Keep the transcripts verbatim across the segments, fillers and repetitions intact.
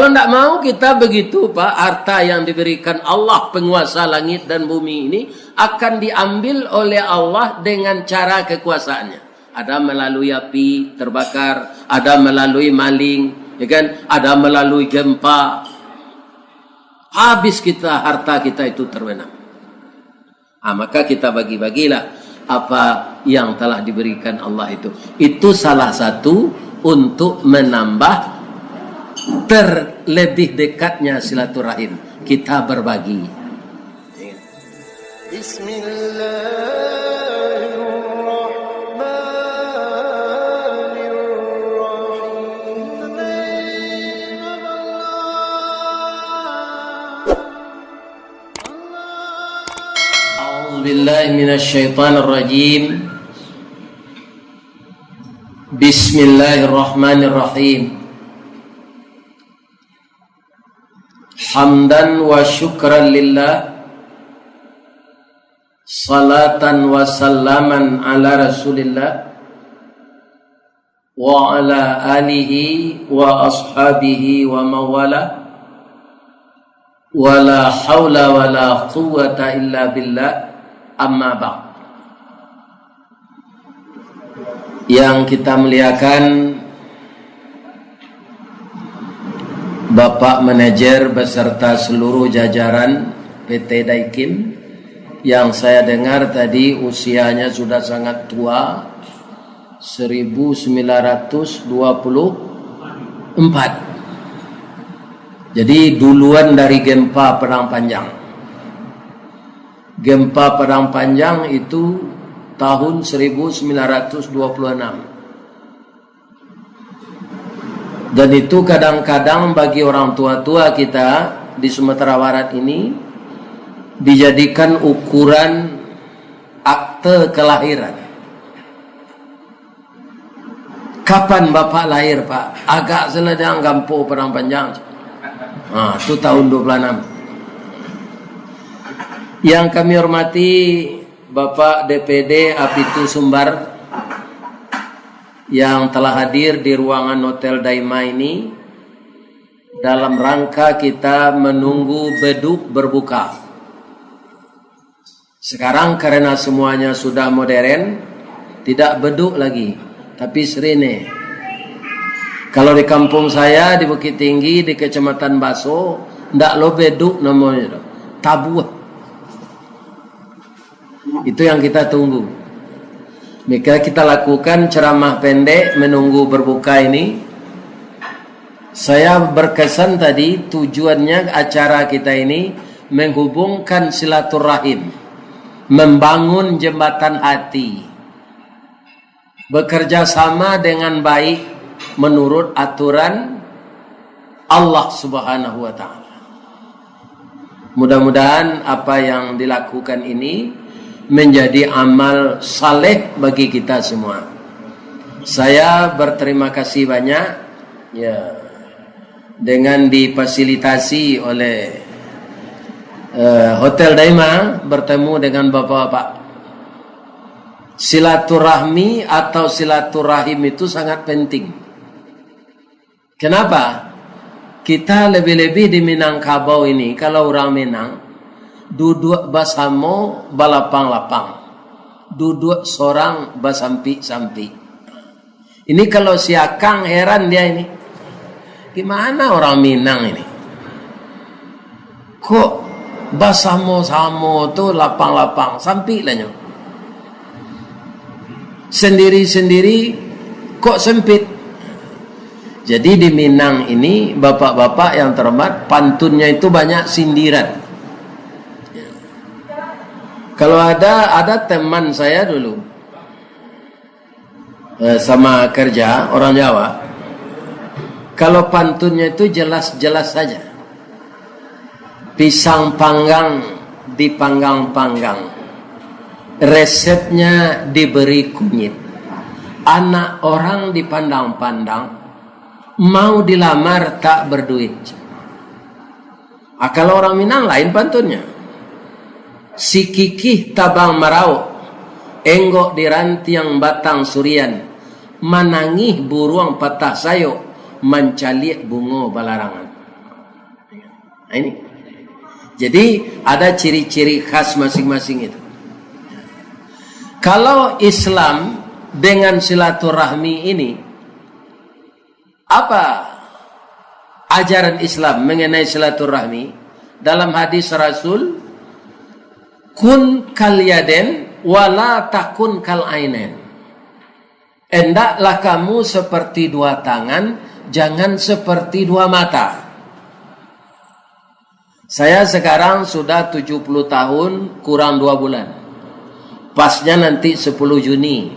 Tidak mau kita begitu, Pak. Harta yang diberikan Allah, penguasa langit dan bumi ini, akan diambil oleh Allah dengan cara kekuasaannya. Ada melalui api, terbakar, ada melalui maling, ya kan? Ada melalui gempa. Habis kita, harta kita itu terbenam. Ah, maka kita bagi-bagilah apa yang telah diberikan Allah itu. Itu salah satu untuk menambah terlebih dekatnya silaturahim. Kita berbagi. Bismillahirrahmanirrahim. أعوذ بالله من الشيطان الرجيم. بسم الله الرحمن الرحيم. حمدا وشكرا لله، صلاة وسلاما على رسول الله، وعلى آله وأصحابه ومن والاه. ولا حول ولا قوة إلا بالله. أما بعد. Yang kita muliakan, Bapak Manajer beserta seluruh jajaran P T Daikin, yang saya dengar tadi usianya sudah sangat tua, seribu sembilan ratus dua puluh empat. Jadi, duluan dari gempa Padang Panjang. Gempa Padang Panjang itu tahun seribu sembilan ratus dua puluh enam. Dan itu kadang-kadang bagi orang tua-tua kita di Sumatera Barat ini dijadikan ukuran akte kelahiran. Kapan Bapak lahir, Pak? Agak saladang gampo Padang Panjang. Ha, tu tahun dua puluh enam. Yang kami hormati Bapak D P D Apitu Sumbar yang telah hadir di ruangan Hotel Daima ini dalam rangka kita menunggu beduk berbuka. Sekarang karena semuanya sudah modern, tidak beduk lagi, tapi sirine. Kalau di kampung saya, di Bukittinggi, di Kecamatan Baso, ndak lo beduk namonyo, tabuah. Itu yang kita tunggu. Maka kita lakukan ceramah pendek menunggu berbuka ini. Saya berkesan tadi, tujuannya acara kita ini menghubungkan silaturahim, membangun jembatan hati, bekerja sama dengan baik menurut aturan Allah Subhanahu wa Ta'ala. Mudah-mudahan apa yang dilakukan ini menjadi amal saleh bagi kita semua. Saya berterima kasih banyak, ya, dengan difasilitasi oleh, eh, Hotel Daima bertemu dengan bapak-bapak. Silaturahmi atau silaturahim itu sangat penting. Kenapa? Kita lebih-lebih di Minangkabau ini, kalau urang Minang, duduak basamo balapang-lapang, duduak sorang basampik-sampik. Ini kalau si Akang heran dia ini. Gimana orang Minang ini? Kok basamo-samo tu lapang-lapang, sampik lah nyo. Sendiri-sendiri kok sempit. Jadi di Minang ini, bapak-bapak yang terhormat, pantunnya itu banyak sindiran. Kalau ada, ada teman saya dulu, eh, sama kerja, orang Jawa, kalau pantunnya itu jelas-jelas saja. Pisang panggang dipanggang-panggang, resepnya diberi kunyit. Anak orang dipandang-pandang, mau dilamar tak berduit. Ah, kalau orang Minang lain pantunnya. Sikikih tabang marauk, enggok di rantiang batang surian, manangih buruang patah sayok, mancaliak bungo balarangan. Nah, ini. Jadi, ada ciri-ciri khas masing-masing itu. Kalau Islam dengan silaturahmi ini, apa ajaran Islam mengenai silaturahmi? Dalam hadis Rasul, "Kun kal yaden, wala takun kal ainen." Endaklah kamu seperti dua tangan, jangan seperti dua mata. Saya sekarang sudah tujuh puluh tahun kurang dua bulan. Pasnya nanti sepuluh Juni.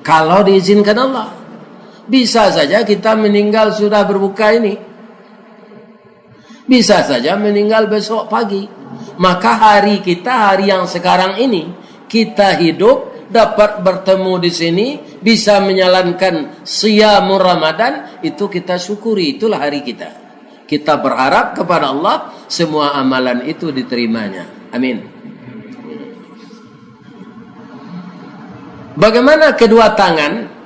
Kalau diizinkan Allah. Bisa saja kita meninggal sudah berbuka ini. Bisa saja meninggal besok pagi. Maka hari kita, hari yang sekarang ini, kita hidup, dapat bertemu di sini, bisa menjalankan siyamur Ramadan, itu kita syukuri, itulah hari kita. Kita berharap kepada Allah, semua amalan itu diterimanya. Amin. Bagaimana kedua tangan?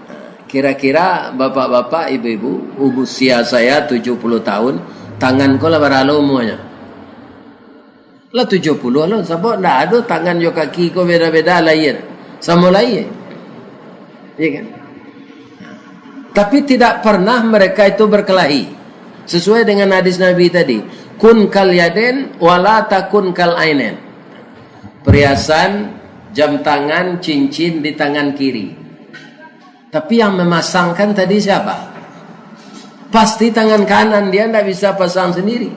Kira-kira bapak-bapak, ibu-ibu, usia saya tujuh puluh tahun, tangan ko lah bara lo umuanyo? Lah tujuh puluh lo, sabab ndak ado tangan jo kaki ko beda-beda lahia. Samo lahia. Iya kan? Tapi tidak pernah mereka itu berkelahi. Sesuai dengan hadis Nabi tadi, "Kun kal yaden, wala takun kal ainen." Perhiasan, jam tangan, cincin di tangan kiri. Tapi yang memasangkan tadi siapa? Pasti tangan kanan, dia ndak bisa pasang sendiri.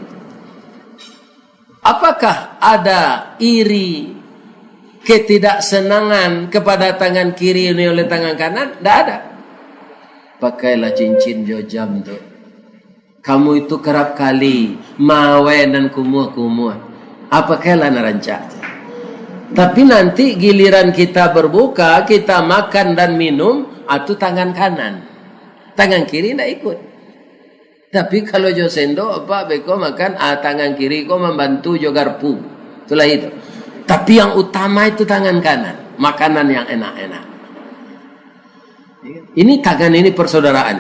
Apakah ada iri, ketidaksenangan kepada tangan kiri ini oleh tangan kanan? Ndak ada. Pakailah cincin jo jam tu. Kamu itu kerap kali mawe nan kumuah-kumuah. Apa kela nan rancak? Tapi nanti giliran kita berbuka, kita makan dan minum, ah, tu tangan kanan. Tangan kiri ndak ikut. Tapi kalau jo sendok, apa beko makan, ah, tangan kiri ko mambantu jo garpu. Itulah itu. Tapi yang utama itu tangan kanan. Makanan yang enak-enak. Ini tangan, ini persaudaraan.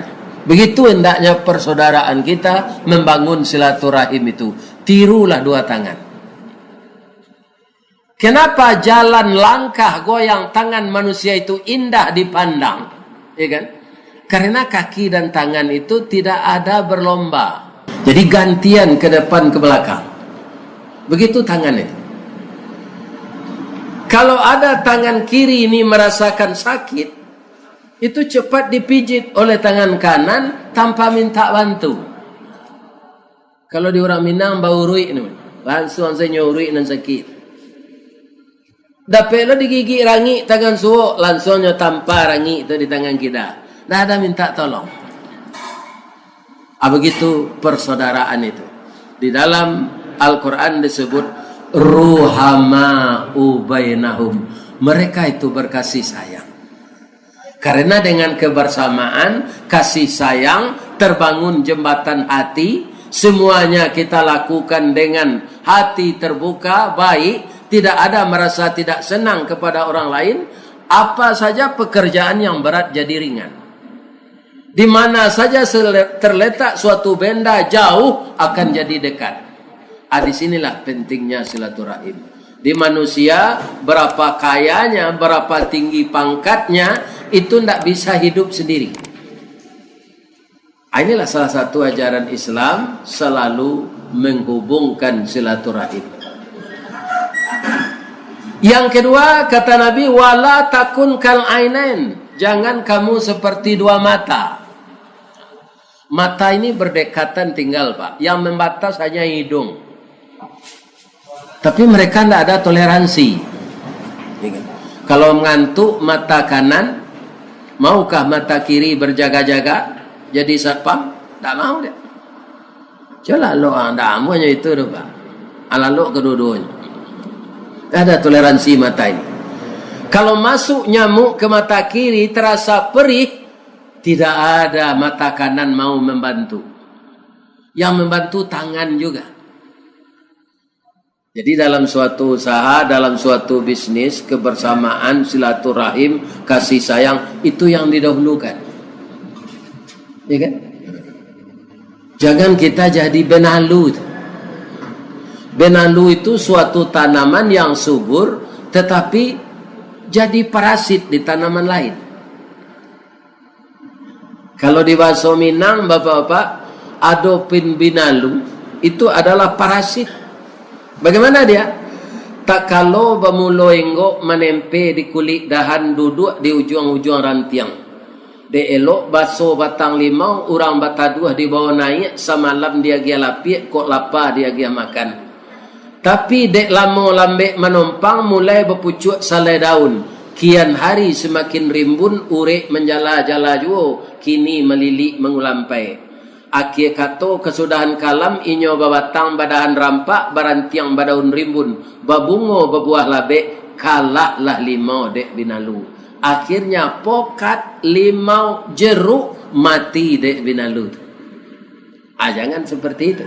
Begitu hendaknya persaudaraan kita membangun silaturahim itu. Tirulah dua tangan. Kenapa jalan langkah goyang tangan manusia itu indah dipandang? Ya kan? Karena kaki dan tangan itu tidak ada berlomba. Jadi gantian ke depan, ke belakang. Begitu tangan itu. Kalau ada tangan kiri ini merasakan sakit, itu cepat dipijit oleh tangan kanan tanpa minta bantu. Kalau di urang Minang, bauruik ni, langsung sajo uruik nan sakik. Dapek lo digigik rangik tangan suok, langsung nyo tampa rangik tu di tangan kida. Ndak ada minta tolong. Ah, begitu persaudaraan itu. Di dalam Al-Quran disebut ruhama'u bainahum. Mereka itu berkasih sayang. Karena dengan kebersamaan, kasih sayang, terbangun jembatan hati, semuanya kita lakukan dengan hati terbuka, baik, tidak ada merasa tidak senang kepada orang lain, apa saja pekerjaan yang berat jadi ringan. Di mana saja sele-, terletak suatu benda jauh akan jadi dekat. Ah, di sinilah pentingnya silaturahim. Di manusia, berapa kayanya, berapa tinggi pangkatnya, itu ndak bisa hidup sendiri. Ah, inilah salah satu ajaran Islam, selalu menghubungkan silaturahim. Yang kedua, kata Nabi, "Wala takun kal ainain." Jangan kamu seperti dua mata. Mata ini berdekatan tinggal, Pak. Yang membatas hanya hidung. Tapi mereka ndak ada toleransi. Ya kan? Kalau ngantuk mata kanan, maukah mata kiri berjaga-jaga jadi satpam? Ndak mau dia. Cubolah lo, ah, ndak amuahnyo itu tu, Pak. Alalok kedua-duanya. Ndak ada toleransi mata ini. Kalau masuk nyamuk ke mata kiri, terasa perih, tidak ada mata kanan mau membantu. Yang membantu tangan juga. Jadi, dalam suatu usaha, dalam suatu bisnis, kebersamaan, silaturahim, kasih sayang, itu yang didahulukan. Ya kan? Jangan kita jadi benalu. Binalu itu suatu tanaman yang subur, tetapi jadi parasit di tanaman lain. Kalau di bahaso Minang, Bapak-bapak, adopin binalu itu adalah parasit. Bagaimana dia? Takalo bamulo inggok manempe di kulik dahan, duduak di ujuang-ujuang rantiang. Dek elok baso batang limau, urang bataduah dibawo naiak, samalam diagiah lapiak, kok lapa diagiah makan. Tapi dek lamo lambek manompang, mulai bapucuak salai daun. Kian hari samakin rimbun, urek manjala-jala juo, kini malilik mangulampai. Akhia kato kasudahan kalam, inyo babatang badahan rampak, barantiang badaun rimbun, babungo babuah labek, kalahlah limau dek binalu. Akhirnya pokat, limau, jeruk mati dek binalu tu. Ah, jangan seperti itu.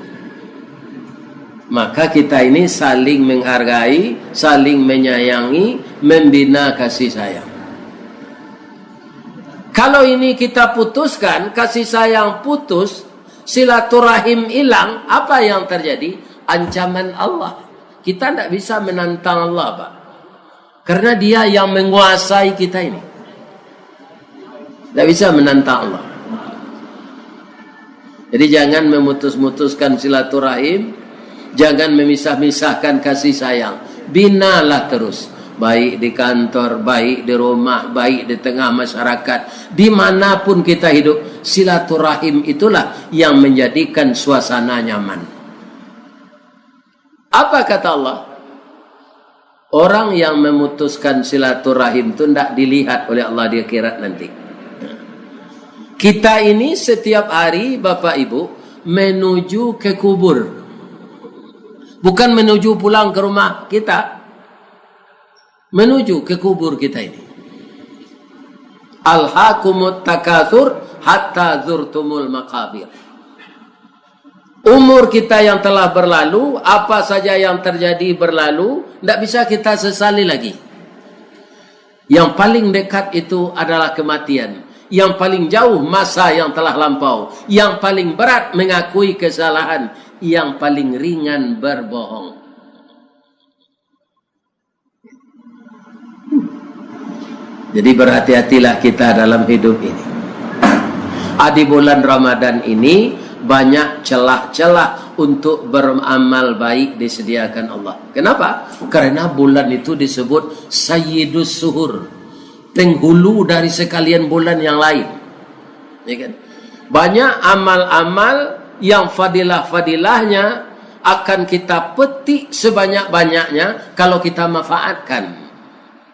Maka kita ini saling menghargai, saling menyayangi, membina kasih sayang. Kalau ini kita putuskan, kasih sayang putus, silaturahim hilang, apa yang terjadi? Ancaman Allah. Kita ndak bisa menantang Allah, Pak. Karena Dia yang menguasai kita ini. Ndak bisa menantang Allah. Jadi, jangan memutus-mutuskan silaturahim, jangan memisah-misahkan kasih sayang. Binalah terus, baik di kantor, baik di rumah, baik di tengah masyarakat. Di mana pun kita hidup, silaturahim itulah yang menjadikan suasana nyaman. Apa kata Allah? Orang yang memutuskan silaturahim tu ndak dilihat oleh Allah di akhirat nanti. Kita ini setiap hari, Bapak Ibu, menuju ke kubur. Bukan menuju pulang ke rumah kita. Menuju ke kubur kita ini. Alhaakumut takatsur hatta zurtumul maqabir. Umur kita yang telah berlalu, apa saja yang terjadi berlalu, ndak bisa kita sesali lagi. Yang paling dekat itu adalah kematian. Yang paling jauh masa yang telah lampau. Yang paling berat mengakui kesalahan. Yang paling ringan berbohong. Jadi, berhati-hatilah kita dalam hidup ini. Ah, di bulan Ramadan ini banyak celah-celah untuk beramal baik disediakan Allah. Kenapa? Karena bulan itu disebut Sayyidus Suhur, penghulu dari sekalian bulan yang lain. Ya kan? Banyak amal-amal yang fadilah-fadilahnya akan kita petik sebanyak-banyaknya kalau kita manfaatkan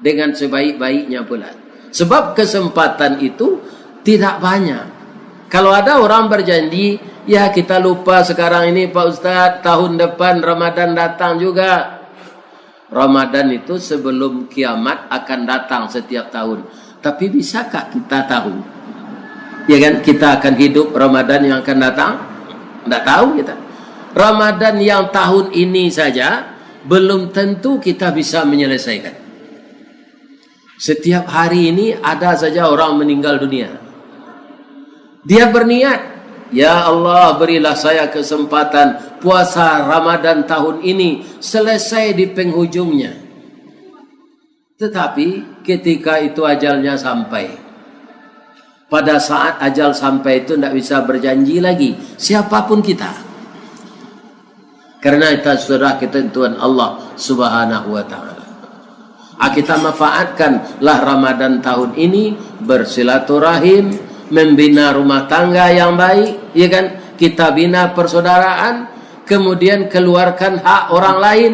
dengan sebaik-baiknya pula. Sebab kesempatan itu tidak banyak. Kalau ada orang berjanji, "Ya, kita lupa sekarang ini, Pak Ustadz, tahun depan Ramadan datang juga." Ramadan itu sebelum kiamat akan datang setiap tahun. Tapi bisakah kita tahu? Ya kan, kita akan hidup Ramadan yang akan datang? Ndak tahu kita. Ramadan yang tahun ini saja belum tentu kita bisa menyelesaikan. Setiap hari ini ada saja orang meninggal dunia. Dia berniat, "Ya Allah, berilah saya kesempatan puasa Ramadan tahun ini selesai di penghujungnya." Tetapi ketika itu ajalnya sampai. Pada saat ajal sampai itu, ndak bisa berjanji lagi siapapun kita. Karena kita sudah ketentuan Allah Subhanahu wa Ta'ala. Ah, kita manfaatkanlah Ramadan tahun ini, bersilaturahim, membina rumah tangga yang baik, ya kan? Kita bina persaudaraan, kemudian keluarkan hak orang lain.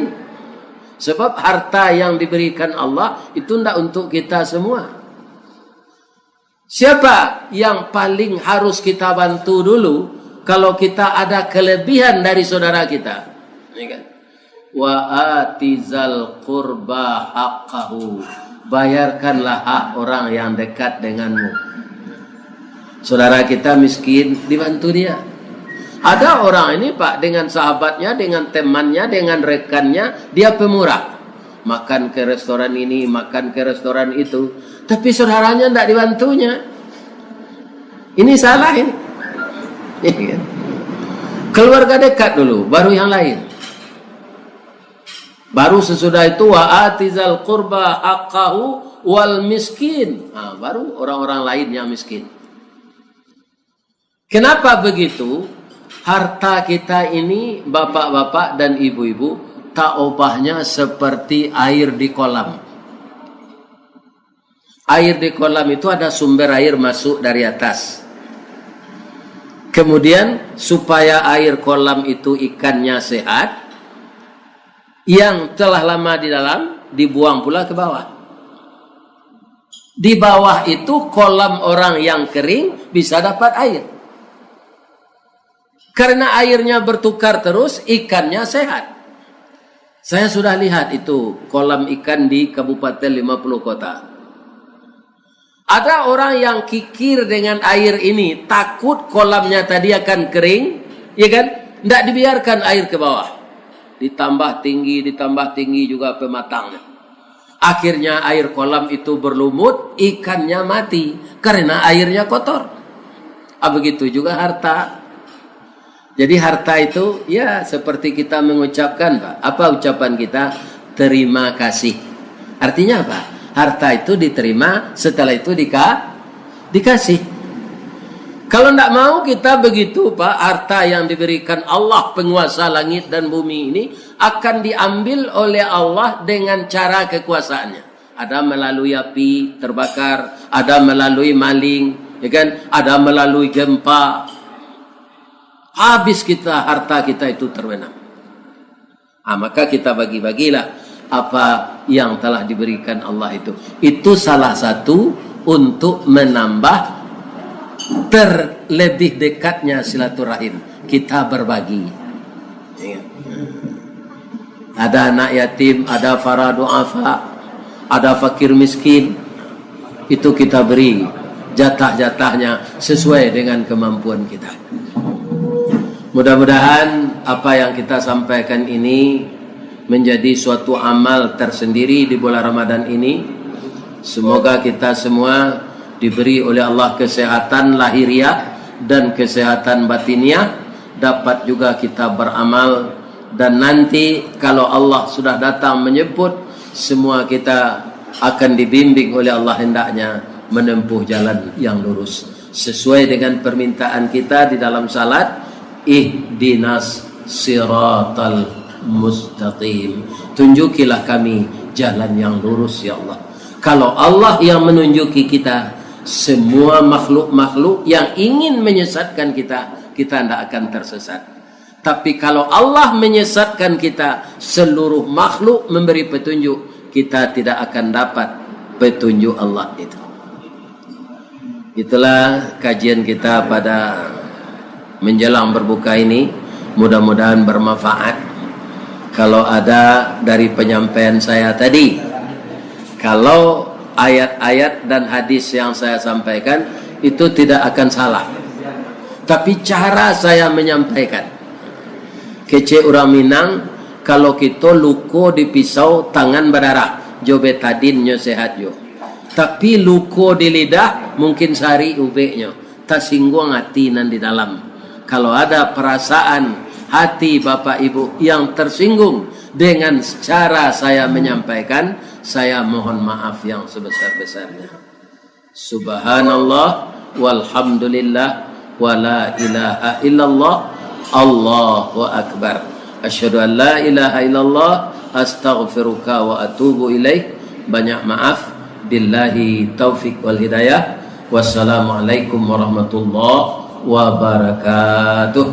Sebab harta yang diberikan Allah itu ndak untuk kita semua. Siapa yang paling harus kita bantu dulu kalau kita ada kelebihan dari saudara kita? Ya kan? "Wa atizal qurba haqqahu." Bayarkanlah hak orang yang dekat denganmu. Saudara kita miskin, dibantu dia. Ada orang ini, Pak, dengan sahabatnya, dengan temannya, dengan rekannya, dia pemurah. Makan ke restoran ini, makan ke restoran itu. Tapi saudaranya ndak dibantunya. Ini salah ini. Keluarga dekat dulu, baru yang lain. Baru sesudah itu, "Wa atizal qurba haqqahu wal miskin." Nah, baru orang-orang lain yang miskin. Kenapa begitu? Harta kita ini, bapak-bapak dan ibu-ibu, tak obahnya seperti air di kolam. Air di kolam itu ada sumber air masuk dari atas. Kemudian, supaya air kolam itu ikannya sehat, yang telah lama di dalam dibuang pula ke bawah. Di bawah itu kolam orang yang kering bisa dapat air. Karena airnya bertukar terus, ikannya sehat. Saya sudah lihat itu kolam ikan di Kabupaten Lima Puluh Kota. Ada orang yang kikir dengan air ini, takut kolamnya tadi akan kering, ya kan? Ndak dibiarkan air ke bawah. Ditambah tinggi, ditambah tinggi juga pematangnya. Akhirnya air kolam itu berlumut, ikannya mati karena airnya kotor. Ah, begitu juga harta. Jadi harta itu, ya, seperti kita mengucapkan, Pak. Apa ucapan kita? Terima kasih. Artinya apa? Harta itu diterima, setelah itu dika-, dikasih. Kalau ndak mau kita begitu, Pak, harta yang diberikan Allah, penguasa langit dan bumi ini, akan diambil oleh Allah dengan cara kekuasaannya. Ada melalui api terbakar, ada melalui maling, ya kan? Ada melalui gempa. Habis kita, harta kita itu terbenam. Ah, maka kita bagi-bagilah apa yang telah diberikan Allah itu. Itu salah satu untuk menambah terlebih dekatnya silaturahim. Kita berbagi. Ingat. Ada anak yatim, ada fara duafa, ada fakir miskin. Itu kita beri jatah-jatahnya sesuai dengan kemampuan kita. Mudah-mudahan apa yang kita sampaikan ini menjadi suatu amal tersendiri di bulan Ramadan ini. Semoga kita semua diberi oleh Allah kesehatan lahiriah dan kesehatan batiniah, dapat juga kita beramal, dan nanti kalau Allah sudah datang menjemput, semua kita akan dibimbing oleh Allah hendaknya menempuh jalan yang lurus. Sesuai dengan permintaan kita di dalam salat, "Ihdinas siratal mustaqim." Tunjukilah kami jalan yang lurus, ya Allah. Kalau Allah yang menunjuki kita, semua makhluk-makhluk yang ingin menyesatkan kita, kita ndak akan tersesat. Tapi kalau Allah menyesatkan kita, seluruh makhluk memberi petunjuk, kita tidak akan dapat petunjuk Allah itu. Itulah kajian kita pada menjelang berbuka ini. Mudah-mudahan bermanfaat. Kalau ada dari penyampaian saya tadi, kalau ayat-ayat dan hadis yang saya sampaikan itu tidak akan salah. Tapi cara saya menyampaikan, kecek urang Minang, kalau kito luko di pisau, tangan badarah, jo betadin nyo sehat juo. Tapi luko di lidah, mungkin sarik ubeknyo, tasingguang ati nan di dalam. Kalau ada perasaan hati Bapak Ibu yang tersinggung dengan cara saya menyampaikan, saya mohon maaf yang sebesar-besarnya. Subhanallah, walhamdulillah, wala ilaha illallah, Allahu akbar. Asyhadu an la ilaha illallah, astaghfiruka wa atubu ilaih. Banyak maaf. Billahi taufik wal hidayah. Wassalamualaikum warahmatullahi wabarakatuh.